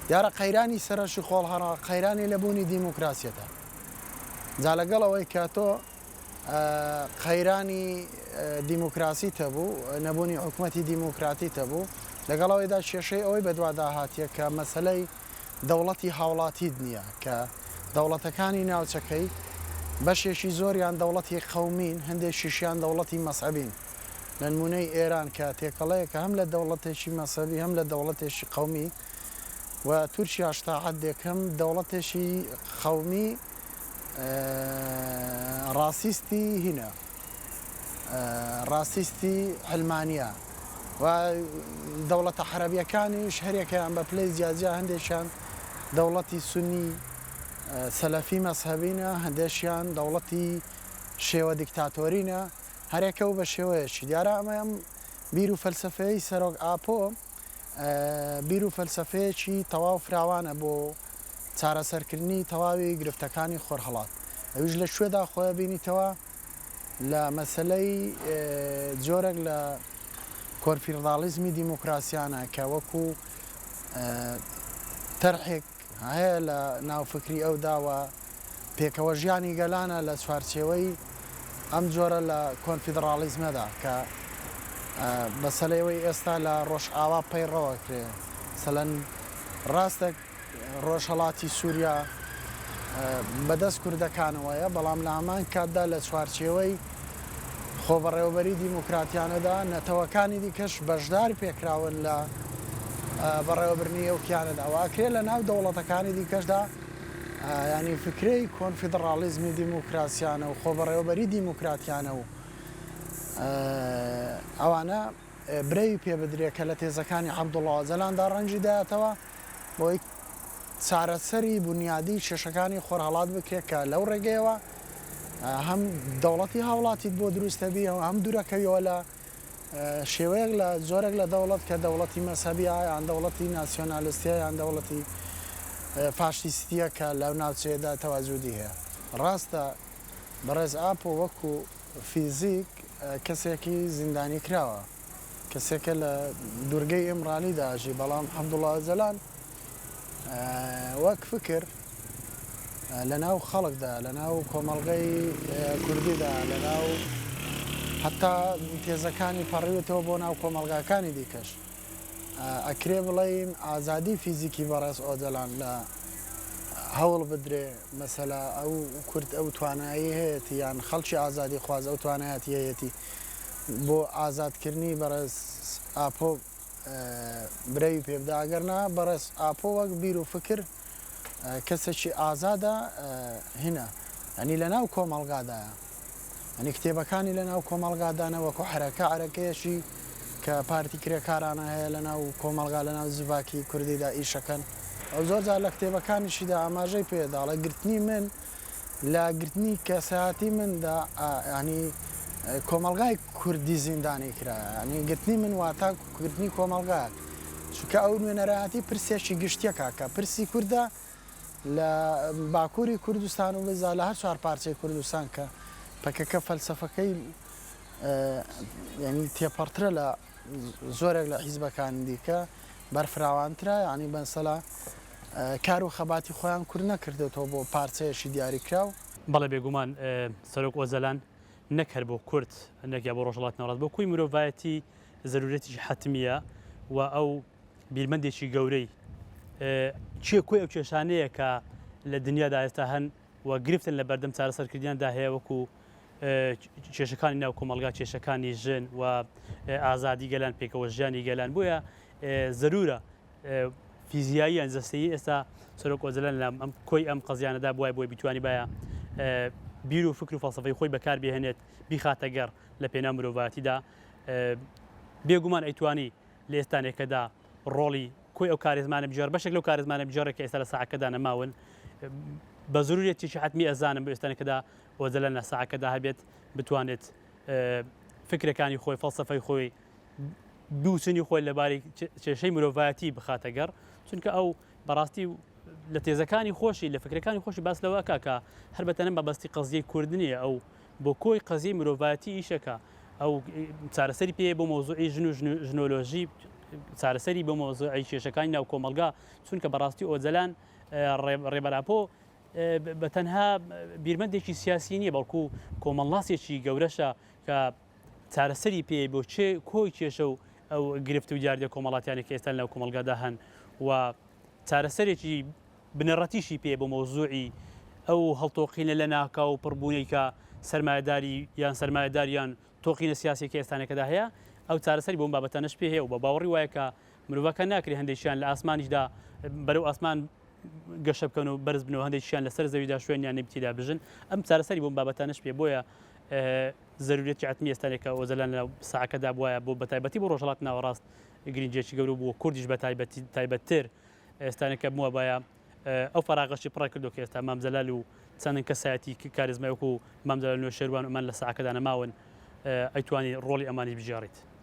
دیارە قەیرانی سەرەکی خۆڵهەڕا قەیرانی لە بوونی دیموکراسیەتە. جا لەگەڵ ئەوەی کە تۆ قەیرانی دیموکراسیت هەبوو، نەبوونی حکومەتی دیموکراتیت هەبوو، لەگەڵ ئەوەیدا کێشەی ئەوەی بەدوادا هاتیە کە مەسەلەی دەوڵەتی هاوڵاتیت نییە، کە دەوڵەتەکانی ناوچەکەی بەشێکی زۆریان دەوڵەتی قەومین، هەندێکیشیان دەوڵەتی مەزهەبین. لە نموونەی ئێران کە تێکەڵەیەکە هەم لە دەوڵەتێکی مەزهەبی هەم لە دەوڵەتێکی قەومی و تورکیاش تا حەدێک هەم دەوڵەتێکی قەومی ڕاسیستی هینە ڕاسیستی عەلمانیە و دەوڵەتە عەرەبیەکانیش هەریەکەیان بە پلەی جیاجیا هەندێکیان دەوڵەتی سونی سەلەفی مەزهەبینە هەندێکیان دەوڵەتی شێوە دیکتاتۆرینە هەرێکە و بە شێوەیەکی دیارە ئەمە ئەم بیر و فەلسەفەیەی سەرۆک ئاپۆ بیر و فەلسەفەیەکی تەواو فراوانە بۆ چارەسەرکردنی تەواوی گرفتەکانی خۆرهەڵات ئەویش لە کوێدا خۆی بینیتەوە لە مەسەلەی جۆرێک لە کۆنفیڕداڵیزمی دیموکراسیانە کە وەکو تەرحێک هەیە لە ناو فکری ئەودا و پێکەوەژیانی گەلانە لە چوارچێوەی ئەم جۆرە لە کۆنفیدڕاڵیزمەدا کە مەسەلەی ئەوەی ئێستا لە ڕۆژئاوا پەیڕەو ئەکرێ مەسەلەن ڕاستە ڕۆژهەڵاتی سووریا بەدەست کوردەکانەوەیە، بەڵام لە هەمان کاتدا لە چوارچێوەی خۆبەڕێوەبەری دیموکراتیانەدا نەتەوەکانی دیکەش بەشدار پێکراون لە بەڕێوەبردنی ئەو کیانەدا و ئەکرێ لە ناو دەوڵەتەکانی دیکەشدا یانی فکرەی کۆنفیدڕاڵیزمی دیموکراسیانە و خۆبەڕێوەبەری دیموکراتیانە و ئەوانە برەوی پێ بدرێ کە لە تێزەکانی عەبدوڵڵا ئۆجەلاندا ڕەنگی دایەتەوە بۆی چارەسەری بونیادی کێشەکانی خۆرهەڵات بکرێت کە لەو ڕێگەیەوە هەم دەوڵەتی هاوڵاتیت بۆ دروست دەبی هەم دوورەکەویەوە لە شێوەیەک لە جۆرێک لە دەوڵەت کە دەوڵەتی مەزهەبیە یان دەوڵەتی ناسیۆنالستیە یان دەوڵەتی فاشیستیە کە لەو ناوچەیەدا تەواجودی هەیە. ڕاستە بەڕێز ئاپۆ وەکو فیزیک کەسێکی زیندانی کراوە، کەسێکە لە دوورگەی ئیمرالیدا ئەژی، بەڵام عەبدوڵا ئۆجەلان وەک فکر لە ناو خەڵکدا، لە ناو کۆمەڵگەی کوردیدا، لە ناو هەتا تێزەکانی پەڕیوەتەوە بۆ ناو کۆمەڵگاکانی دیکەش. ئەکرێ بڵێین ئازادی فیزیکی بەڕێز ئۆجەلان لە هەوڵ بدرێ مەسەلا ئەو کورد ئەو توانایی هەیەتی یان خەڵکی ئازادی خواز ئەو توانایەتی هەیەتی بۆ ئازادکردنی بەڕێز ئاپۆ برەوی پێ بدا ئەگەر نا بەڕێز ئاپۆ وەک بیر و فکر کەسێکی ئازادە هینە ئەنی لە ناو کۆمەڵگادایە ئەنی کتێبەکانی لە ناو کۆمەڵگادانە وەکو حەرەکە عەرەکەیەشی کە پارتی کرێکارانە هەیە لە ناو کۆمەڵگا لە ناو جڤاکی کوردیدا ئیشەکەن ئەو زۆر جار لە کتێبەکانیشیدا ئاماژەی پێدا ئەڵێ گرتنی من لە گرتنی کەسایەتی مندا یانی کۆمەڵگای کوردی زیندانی کرا یانی گرتنی من واتا گرتنی کۆمەڵگایەک چونکە ئەو نوێنەرایەتی پرسێکی گشتیەکە کە پرسی کوردە لە باکووری کوردستان و بزا لە هەر چوار پارچەی کوردستان کە پەکەکە فەلسەفەکەی یعنی تێپەڕترە لە زۆرێک لە حیزبەکانی دیکە بەرفراوانترە یعنی بەنسەلا کار و خەباتی خۆیان کورت نەکردێتەوە بۆ پارچەیەکی دیاریکراو. بەڵێ بێگومان سەرۆک ئۆجەلان نەک هەر بۆ کورد نەک یا بۆ ڕۆژهەڵاتی ناوەڕاست بۆ کۆی مرۆڤایەتی زەرورەتێکی حەتمییە و ئەو بیرمەندێکی گەورەی کێ کۆی ئەو کێشانەیە کە لە دنیادا ئێستا هەن و گرفتن لە بەردەم چارەسەرکردنیاندا هەیە وەکو کێشەکانی ناو کۆمەڵگا کێشەکانی ژن و ئازادی گەلان پێکەوە ژیانی گەلان بۆیە زەرورە فیزیایی یان جەستەیی ئێستا سەرۆک ئۆجەلان لە ئەم کۆی ئەم قەزیانەدا بوای بۆی بیتوانیبایە بیر و فکر و فەلسەفەی خۆی بەکار بهێنێت بیخاتە گەڕ لە پێناو مرۆڤایەتیدا بێگومان ئەیتوانی لە ئێستانێکەدا ڕۆڵی کۆی ئەو کارێزمانە بگێڕ بەشێک لەو کارێزمانە بگێڕێک کە ئێستا لە ساعەکەدا نەماون بە زروریەتێکی حەتمی ئەزانم بۆ ئێستانێکەدا ئۆجەلان لە ساعەکەدا هەبێت بتوانێت فکرەکانی خۆی فەلسەفەی خۆی بوچونی خۆی لەبارەی کێشەی مرۆڤایەتی بخاتە گەڕ، چونکە ئەو بەڕاستی لە تێزەکانی خۆشی لە فکرەکانی خۆشی باس لەوە ئەکا کە هەر بە تەنە مەبەستی قەزیەی کورد نییە ئەو بۆ کۆی قەزیەی مرۆڤایەتی ئیشەکە ئەو چارەسەری پێ بۆ مەوزوعی ژن و ژنۆلۆژی چارەسەری بۆ مەوزوعی کێشەکانی ناو کۆمەڵگا، چونکە بەڕاستی ئۆجەلان ڕێبەر ئاپۆ بە تەنها بیرمەندێکی سیاسی نییە، بەڵکو کۆمەڵناسێکی گەورەشە کە چارەسەری پێ بۆ چێ کۆی کێشە و ئەو گرفت و دیاردە کۆمەڵاتیانە کە ئێستا لەناو کۆمەڵگادا هەن و چارەسەرێکی بنەڕەتیشی پێ بۆ مەوزوعی ئەو هەڵتۆقینە لە ناکاو و پڕبوونەی کە سەرمایەداری یان سەرمایەداریان تۆقینە سیاسیەکە ئێستانەکەدا هەیە، ئەو چارەسەری بۆ ئەم بابەتانەش پێ هەیە و بە باوەڕی وایە کە مرۆڤەکان ناکرێ هەندێکیان لە ئاسمانیشدا بەرەو ئاسمان گەشە بکەن و بەرز بنەوە، هەندێکیان لەسەر زەویدا شوێنیان نەبی تێدا بژن. ئەم چارەسەری بۆ ئەم بابەتانەش پێ بۆیە زەرورەتی حەتمی ئێستانێکە ئۆجەلان لە ساعەکەدا بوایە بۆ بەتایبەتی بۆ ڕۆژهەڵات ناوەڕاست گرنگیەکی گەورە بوو کوردیش بە تایبەتی تایبەتتر ئێستانێکە بووە باە ئەو فەراغەشی پڕە کردو کە ئێستا مام جەلال و چەندین کەسایەتی کاریزمای وەکو مام جەلال نوشێروان ئەمان لە ساعەکەدا نەماون ئەیتوانی ڕۆڵی ئەمانی بگێڕیت.